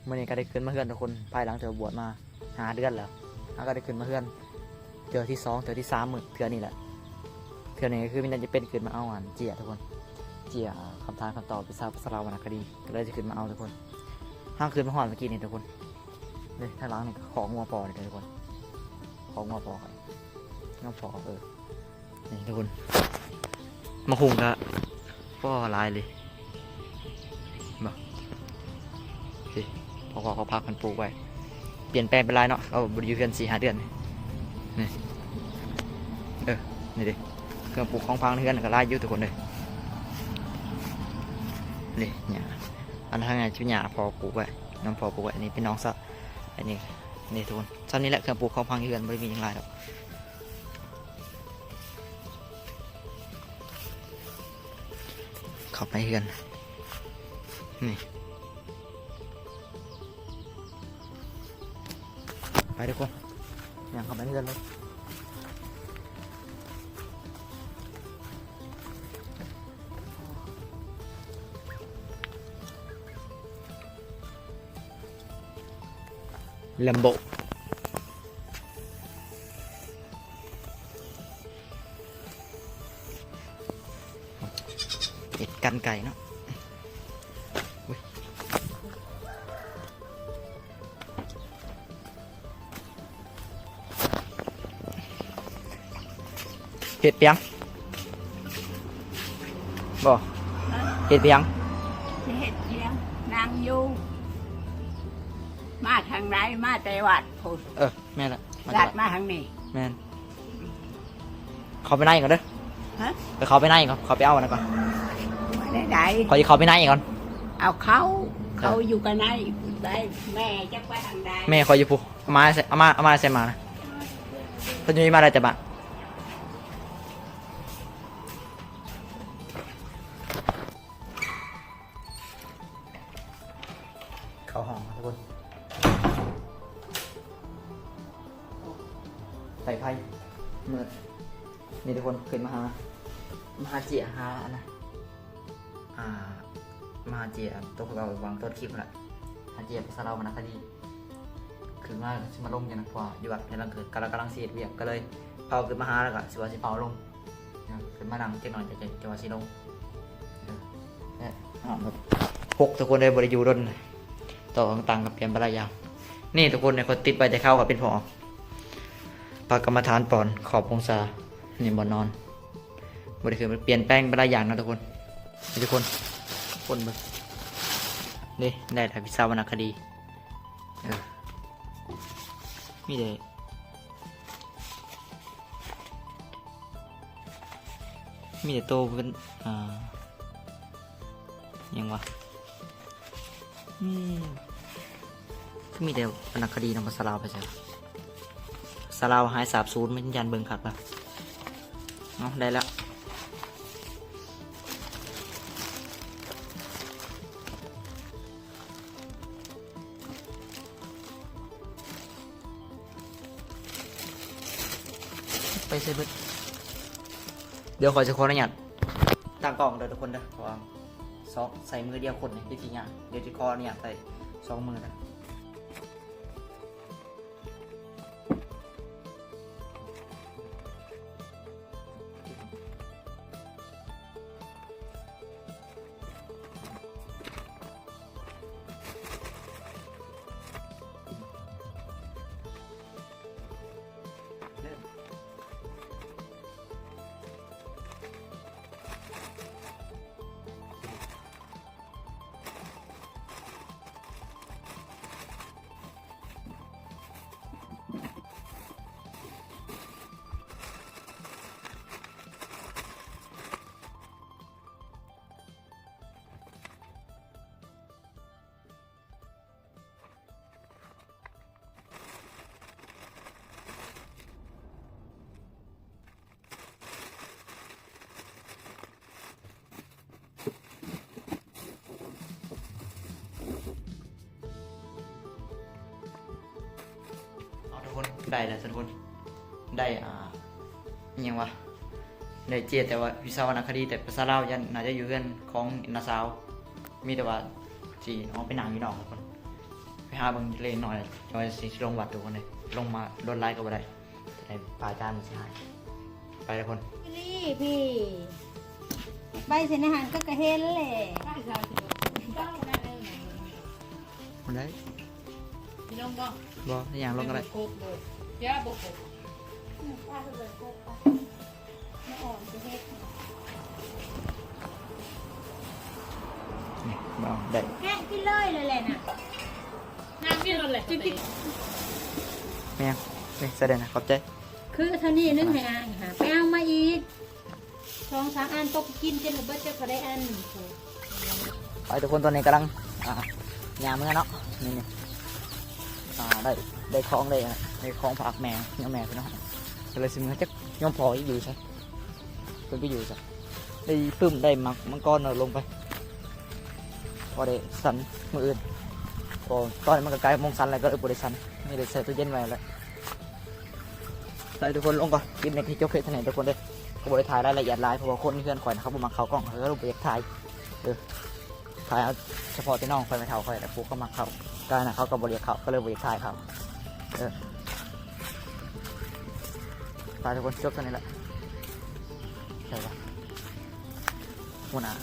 ມື້ນີ້ກໍໄດ້ຂຶ້ນມາເຮືອນທຸກຄົນ ພາຍຫຼັງທີ່ວ່າບວດມາຫ້າເດືອນແລ້ວ ເຮົາກໍໄດ້ຂຶ້ນມາເຮືອນເທື່ອທີສອງ ເທື່ອທີສາມ ມື້ເທື່ອນີ້ແຫຼະ. ເທື່ອນີ້ກໍຄືມີແຕ່ຈະເປັນຂຶ້ນມາເອົາອັນເຈ້ຍທຸກຄົນ ເຈ້ຍຄຳຖາມຄຳຕອບວິຊາພາສາລາວວັນນະຄະດີ ກໍເລີຍຈະຂຶ້ນມາເອົາທຸກຄົນ. ເຮົາຂຶ້ນມາຮອດເມື່ອກີ້ນີ້ທຸກຄົນ ນີ້ທາງຫຼັງນີ້ກໍຄອກງົວພໍ່ນີ້ທຸກຄົນ ຄອກງົວພໍ່ຂ້ອຍ ງົວພໍ່ ເອີ ນີ້ທຸກຄົນ ໝາກຫຸ່ງກະພໍຫຼາຍເລີຍ ເຫັນບໍ່? ນີ້ ພໍ່ກໍເອົາຜັກມັນປູກໄວ້ ປ່ຽນແປງໄປຫຼາຍເນາະ ເຮົາບໍ່ໄດ້ຢູ່ເຮືອນສີ່ຫ້າເດືອນນີ້ ນີ້ ເອີ ນີ້ເດ້ ເຄື່ອງປູກຂອງຝັງໃນເຮືອນກໍຫຼາຍຢູ່ທຸກຄົນເອີຍ ນີ້ຫຍ້າ ອັນທາງນັ້ນຊິຫຍ້າພໍ່ປູກໄວ້ ນຳພໍ່ປູກໄວ້ ອັນນີ້ເປັນໜອງສະ ອັນນີ້ ນີ້ທຸກຄົນ ສ່ຳນີ້ແຫຼະ ເຄື່ອງປູກຂອງຝັງຢູ່ເຮືອນ ບໍ່ໄດ້ມີຫຍັງຫຼາຍດອກ. ເຂົ້າໄປເຮືອນ ນີ້ ໄປທຸກຄົນ ຍ່າງເຂົ້າໄປເຮືອນເລີຍ. ແລມໂບ ເຮັດກັ່ນໄກ່ເນາະ ເຮັດຫຍັງ ບໍ່ ເຮັດຫຍັງ ຊິເຮັດຫຍັງ ນັ່ງຢູ່ ມາທາງໃດ ມາແຕ່ວັດພຸ້ນ ເອີ ແມ່ນລະ ມາແຕ່ວັດ ລັດມາທາງນີ້ ແມ່ນ ເຂົ້າໄປໃນກ່ອນເດີ ຮະ ໄປເຂົ້າໄປໃນກ່ອນ ເຂົ້າໄປເອົາອັນນັ້ນກ່ອນ ໄປໃນໃດ ຂ້ອຍຊິເຂົ້າໄປໃນກ່ອນ ເອົາເຂົ້າ ເອີ ເຂົ້າຢູ່ກັນໃນພຸ້ນໄປ ແມ່ຈັກໄປທາງໃດ ແມ່ຂ້ອຍຢູ່ພຸ້ນ ເອົາມາໃສ່ ເອົາມາ ເອົາມາໃສ່ໝານະ ເພິ່ນຢູ່ນີ້ມາໄດ້ແຕ່ບ້ານ ເຂົ້າຫ້ອງທຸກຄົນ ໄປໄພ ມືດ ນີ້ທຸກຄົນ ຂຶ້ນມາຫາ ມາຫາເຈ້ຍ ຫາອັນນະ ອ່າ ມາຫາເຈ້ຍ ຕົກເຮົາຫວັງຕົ້ນຄລິບຫັ້ນລະ ຫາເຈ້ຍພາສາລາວວັນນະຄະດີ ຂຶ້ນມາຊິມາລົງຢູ່ນະ ເພາະວ່າຢູ່ວັດກຳລັງ ກຳລັງ ກຳລັງຊິເຮັດວຽກ ກໍເລີຍເຝົ້າຂຶ້ນມາຫາ ແລ້ວກໍຊິວ່າຊິເຝົ້າລົງ ຂຶ້ນມານັ່ງຈັກໜ່ອຍ ຈະ ຈະ ຈະວ່າຊິລົງ ເອີ ແລະ ຫົກ ທຸກຄົນເອີຍ ບໍ່ໄດ້ຢູ່ດົນ ຕໍ່ຕ່າງໆ ກໍປ່ຽນໄປຫຼາຍຢ່າງ ນີ້ທຸກຄົນ ຂ້ອຍຕິດໄວ້ແຕ່ເກົ່າ ກໍເປັນພໍ່ ພະກຳມະຖານປ່ອນ ຂອບອົງສາ ນີ້ບ່ອນນອນ ບໍ່ໄດ້ຄື ມັນປ່ຽນແປງໄປຫຼາຍຢ່າງເນາະທຸກຄົນ ນີ້ທຸກຄົນ ຄົນເບິ່ງ ນີ້ ໄດ້ແຕ່ວິຊາວັນນະຄະດີ ເອີ ມີແຕ່ ມີແຕ່ໂຕເປັນ ອ່າ ຫຍັງວະ ມີ ຄືມີແຕ່ວັນນະຄະດີນຳພາສາລາວໄປໃສ ພາສາລາວຫາຍສາບສູນ ມັນຢ້ານເບິ່ງຄັກລະ ເອົາ ໄດ້ລະ. ໄປໃສເບິດ ດຽວຂ້ອຍຊິຂໍອະນຸຍາດຕັ້ງກ້ອງເດີທຸກຄົນເດີ ເພາະວ່າຊອກໃຊ້ມືດຽວຄົນນີ້ຄືຊິຍາກ ດຽວຊິຂໍອະນຸຍາດໃຊ້ສອງມືນະ. ເອົາທຸກຄົນ ໄດ້ແລ້ວທຸກຄົນ ໄດ້ ອ່າ ອີ່ຫຍັງວະ ໄດ້ເຈ້ຍ ແຕ່ວ່າວິຊາວັນນະຄະດີ ແຕ່ພາສາລາວ ຢ້ານໜ້າຈະຢູ່ເຮືອນຂອງນ້າສາວ ມີແຕ່ວ່າຊິອອກໄປນັ່ງຢູ່ນອກທຸກຄົນ. ຫາເບິ່ງເລກນ້ອຍ ຈອຍຊິລົງວັດທຸກຄົນເດ້ ລົງມາໂດນຫຼາຍກໍບໍ່ໄດ້ ຈະໄດ້ປາຈານຊິຫາຍ ໄປທຸກຄົນ. ນີ້ພີ່ ໄປເສັ້ນອາຫານກໍກະເຫັນແຫຼະ ບໍ່ໄດ້ ຊິລົງບໍ່? ບໍ່ ຍ່າງລົງກໍໄດ້ ບໍ່ຄົບເລີຍ ຢ່າບໍ່ຄົບ ອືມ ປາເລີຍຄົບໄປ. ມາອອມຊິເຮັດ ນີ້ ມາອອມໄດ້ ແກະກິນເລີຍແຫຼະນະ ນາງກິນໂລດແຫຼະ ແມ່ນ ນີ້ ສະແດງນະ ຂອບໃຈ ຄືເທົ່ານີ້ໜຶ່ງໃຫ້ອາຫາ ໄປເອົາມາອີກ ສອງສາມອັນ ຕົກກິນຈົນບໍ່ເບິດຈັກເທົ່າໃດອັນ. ໄປທຸກຄົນ ຕອນນີ້ກຳລັງ ອ່າ ຍ່າງເມືອເນາະ ນີ້ໆ ອ່າ ໄດ້ ໄດ້ຂອງ ໄດ້ ໄດ້ຂອງຝາກແມ່ ຍາແມ່ພີ່ນ້ອງ ກໍເລີຍຊິເມືອຈັກຍາມພໍຢູ່ໃສ ເພິ່ນໄປຢູ່ໃສ ໄດ້ປຶ້ມ ໄດ້ໝາກມັງກອນເອົາລົງໄປ ພໍໄດ້ສັນມື້ອື່ນ ເພາະຕອນນີ້ມັນກໍໃກ້ໂມງສັນແລ້ວ ກໍເລີຍບໍ່ໄດ້ສັນ ນີ້ໄດ້ໃສ່ຕູ້ເຢັນໄວ້ແລ້ວ. ໄປທຸກຄົນ ລົງກ່ອນ ຄລິບນີ້ກໍຈົບພຽງເທົ່ານີ້ທຸກຄົນເດີ ກໍບໍ່ໄດ້ຖ່າຍລາຍລະອຽດຫຼາຍ ເພາະວ່າຄົນເຮືອນຂ້ອຍນະ ເຂົາບໍ່ມັກເຂົ້າກ້ອງ ເຂົາກໍບໍ່ຢາກຖ່າຍ ເອີ ຖ່າຍເອົາສະເພາະແຕ່ນ້ອງຂ້ອຍ ແມ່ເຖົ້າຂ້ອຍ ແລະ ພວກເຂົາມັກເຂົ້າ ການນະ ເຂົາກໍບໍ່ຢາກເຂົ້າ ກໍເລີຍບໍ່ຢາກຖ່າຍເຂົາ ເອີ ໄປທຸກຄົນ ຈົບເທົ່ານີ້ແຫຼະ ໃສ່ວ່າຫົວໜ້າ